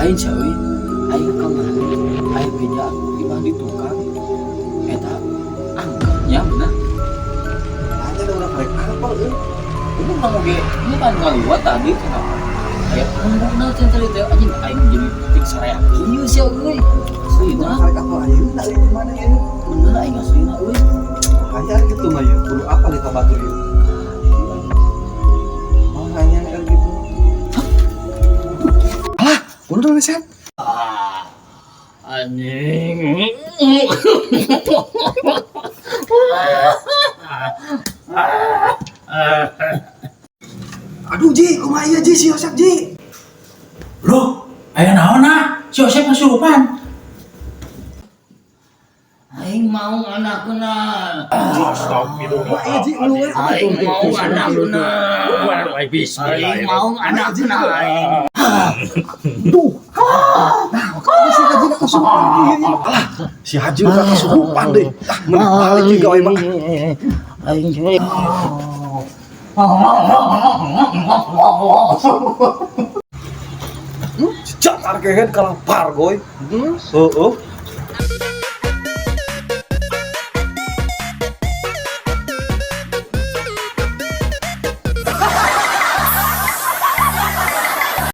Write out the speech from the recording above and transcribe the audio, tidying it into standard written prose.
Lain sia euy. Aing kamari aya beja imah di tukang. Eta angker nya bener. Tanya da urang rek apal euy. Ini mau ge, ini kan ngaliwat tadi kenapa? Aya pengguna teh tadi teh anjing aing jadi penting sareak kieu sia euy. Aslina, Urang rek apal ayeuna euy di mana ieu? Bener aing aslina euy. Hanya gitu mah ya, kudu apal ka batur ieu. Oh, hanya gitu. Alah, kudu dong Sep. Anjing. Aduh Ji, kumaha ieu Ji si Yosep Ji? Loh, aya naon ah? Si Yosep kasurupan. Aing mau anakna. Astagfirullah. Kumaha ieu Ji, ulu we. Aing mau anakna. Aing mau anakna aing. Duh. Nah, makanya si Haji kasurupan ieu. Alah, si Haji udah kasurupan deh. Ah, mending balik juga we mah. Aing cuy. Jakar kehed kalah pargoy. Heeh.